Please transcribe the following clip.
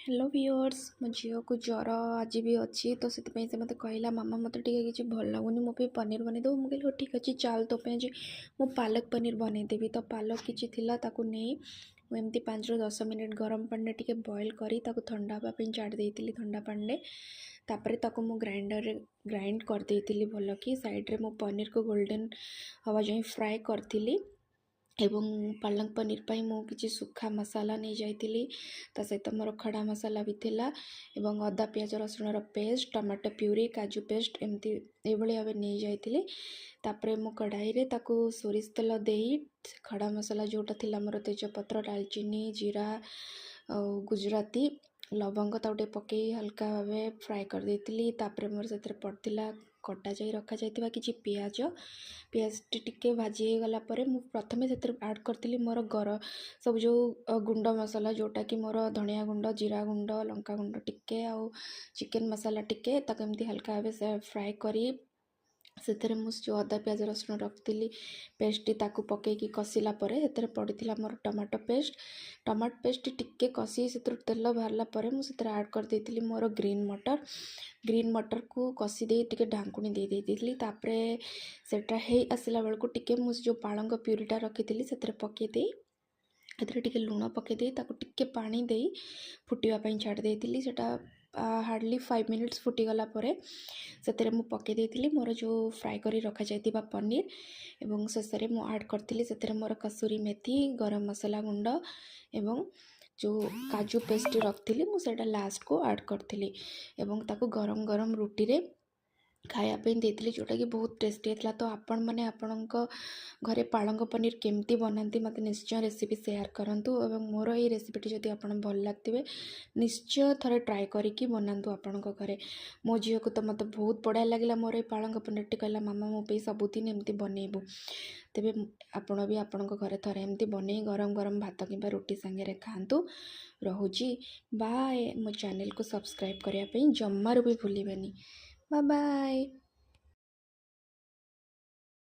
Hello viewers, ମୋ ଝିଅକୁ ଜ୍ୱର ଆଜି ବି ଅଛି। ତ ସେଥିପାଇଁ ସେ ମୋତେ କହିଲା, "ମାମା, ମୋତେ ଟିକେ କିଛି ଭଲ ଲାଗୁନି, ମୋ ପାଇଁ ପନିର ବନେଇଦେବୁ?" ମୁଁ କହିଲି, "ହଉ, ଠିକ୍ ଅଛି, ଚାଲ, ତୋ ପାଇଁ ଆଜି ମୁଁ ପାଲକ ପନିର ବନେଇଦେବି।" ତ ପାଲକ କିଛି ଥିଲା, ତାକୁ ନେଇ ମୁଁ ଏମିତି 5ରୁ 10 ମିନିଟ୍ ଗରମ ପାଣିରେ ଟିକେ ବଏଲ୍ କରି ତାକୁ ଥଣ୍ଡା ହେବା ପାଇଁ ଛାଡ଼ି ଦେଇଥିଲି ଥଣ୍ଡା ପାଣିରେ। ତାପରେ ତାକୁ ମୁଁ ଗ୍ରାଇଣ୍ଡରରେ ଗ୍ରାଇଣ୍ଡ କରିଦେଇଥିଲି ଭଲକି। ସାଇଡ଼୍ରେ ମୁଁ ପନିରକୁ ଗୋଲ୍ଡେନ୍ ହେବା ଯାଏଁ ଫ୍ରାଏ କରିଥିଲି ଏବଂ ପାଲକ ପନିର ପାଇଁ ମୁଁ କିଛି ଶୁଖା ମସଲା ନେଇଯାଇଥିଲି। ତା ସହିତ ମୋର ଖଡ଼ା ମସଲା ବି ଥିଲା ଏବଂ ଅଦା, ପିଆଜ, ରସୁଣର ପେଷ୍ଟ, ଟମାଟୋ ପ୍ୟୁରି, କାଜୁ ପେଷ୍ଟ, ଏମିତି ଏଇଭଳି ଭାବେ ନେଇଯାଇଥିଲି। ତାପରେ ମୁଁ କଢ଼ାଇରେ ତାକୁ ସୋରିଷ ତେଲ ଦେଇ ଖଡ଼ା ମସଲା ଯେଉଁଟା ଥିଲା ମୋର, ତେଜପତ୍ର, ଡାଲଚିନି, ଜିରା ଆଉ ଗୁଜୁରାତି, ଲବଙ୍ଗ, ତାକୁ ଟିକେ ପକାଇ ହାଲକା ଭାବେ ଫ୍ରାଏ କରିଦେଇଥିଲି। ତାପରେ ମୋର ସେଥିରେ ପଡ଼ିଥିଲା କଟାଯାଇ ରଖାଯାଇଥିବା କିଛି ପିଆଜ। ପିଆଜଟି ଟିକେ ଭାଜି ହେଇଗଲା ପରେ ମୁଁ ପ୍ରଥମେ ସେଥିରେ ଆଡ଼୍ କରିଥିଲି ମୋର ସବୁ ଯେଉଁ ଗୁଣ୍ଡ ମସଲା, ଯେଉଁଟାକି ମୋର ଧନିଆ ଗୁଣ୍ଡ, ଜିରା ଗୁଣ୍ଡ, ଲଙ୍କା ଗୁଣ୍ଡ ଟିକେ ଆଉ ଚିକେନ୍ ମସଲା ଟିକେ। ତାକୁ ଏମିତି ହାଲକା ଭାବେ ଫ୍ରାଏ କରି ସେଥିରେ ମୁଁ ଯେଉଁ ଅଦା, ପିଆଜ, ରସୁଣ ରଖିଥିଲି ପେଷ୍ଟଟି, ତାକୁ ପକାଇକି କଷିଲା ପରେ ସେଥିରେ ପଡ଼ିଥିଲା ମୋର ଟମାଟୋ ପେଷ୍ଟ। ଟମାଟୋ ପେଷ୍ଟଟି ଟିକେ କଷି ସେଥିରୁ ତେଲ ବାହାରିଲା ପରେ ମୁଁ ସେଥିରେ ଆଡ଼୍ କରିଦେଇଥିଲି ମୋର ଗ୍ରୀନ୍ ମଟର। ଗ୍ରୀନ୍ ମଟରକୁ କଷି ଦେଇ ଟିକେ ଢାଙ୍କୁଣୀ ଦେଇ ଦେଇଥିଲି। ତାପରେ ସେଇଟା ହେଇ ଆସିଲା ବେଳକୁ ଟିକେ ମୁଁ ସେ ଯେଉଁ ପାଳଙ୍ଗ ପ୍ୟୁରିଟା ରଖିଥିଲି, ସେଥିରେ ପକାଇ ଦେଇ, ଏଥିରେ ଟିକେ ଲୁଣ ପକାଇ ଦେଇ, ତାକୁ ଟିକେ ପାଣି ଦେଇ ଫୁଟିବା ପାଇଁ ଛାଡ଼ି ଦେଇଥିଲି। ସେଇଟା ହାର୍ଡ଼ଲି 5 ମିନିଟ୍ସ ଫୁଟିଗଲା ପରେ ସେଥିରେ ମୁଁ ପକାଇ ଦେଇଥିଲି ମୋର ଯେଉଁ ଫ୍ରାଏ କରି ରଖାଯାଇଥିବା ପନିର ଏବଂ ଶେଷରେ ମୁଁ ଆଡ଼୍ କରିଥିଲି ସେଥିରେ ମୋର କସୁରୀ ମେଥି, ଗରମ ମସଲା ଗୁଣ୍ଡ ଏବଂ ଯେଉଁ କାଜୁ ପେଷ୍ଟ ରଖିଥିଲି, ମୁଁ ସେଇଟା ଲାଷ୍ଟକୁ ଆଡ଼୍ କରିଥିଲି ଏବଂ ତାକୁ ଗରମ ଗରମ ରୁଟିରେ ଖାଇବା ପାଇଁ ଦେଇଥିଲି, ଯେଉଁଟାକି ବହୁତ ଟେଷ୍ଟି ହେଇଥିଲା। ତ ଆପଣମାନେ ଆପଣଙ୍କ ଘରେ ପାଳଙ୍ଗ ପନିର କେମିତି ବନାନ୍ତି, ମୋତେ ନିଶ୍ଚୟ ରେସିପି ସେୟାର କରନ୍ତୁ ଏବଂ ମୋର ଏଇ ରେସିପିଟି ଯଦି ଆପଣ ଭଲ ଲାଗିଥିବେ, ନିଶ୍ଚୟ ଥରେ ଟ୍ରାଏ କରିକି ବନାନ୍ତୁ ଆପଣଙ୍କ ଘରେ। ମୋ ଝିଅକୁ ତ ମୋତେ ବହୁତ ବଢ଼ିଆ ଲାଗିଲା ମୋର ଏଇ ପାଳଙ୍ଗ ପନିରଟି। କହିଲା, "ମାମା, ମୋ ପାଇଁ ସବୁଦିନ ଏମିତି ବନେଇବୁ।" ତେବେ ଆପଣ ବି ଆପଣଙ୍କ ଘରେ ଥରେ ଏମିତି ବନେଇ ଗରମ ଗରମ ଭାତ କିମ୍ବା ରୁଟି ସାଙ୍ଗରେ ଖାଆନ୍ତୁ। ରହୁଛି, ବାଏ। ମୋ ଚ୍ୟାନେଲକୁ ସବସ୍କ୍ରାଇବ୍ କରିବା ପାଇଁ ଜମାରୁ ବି ଭୁଲିବେନି। Bye bye.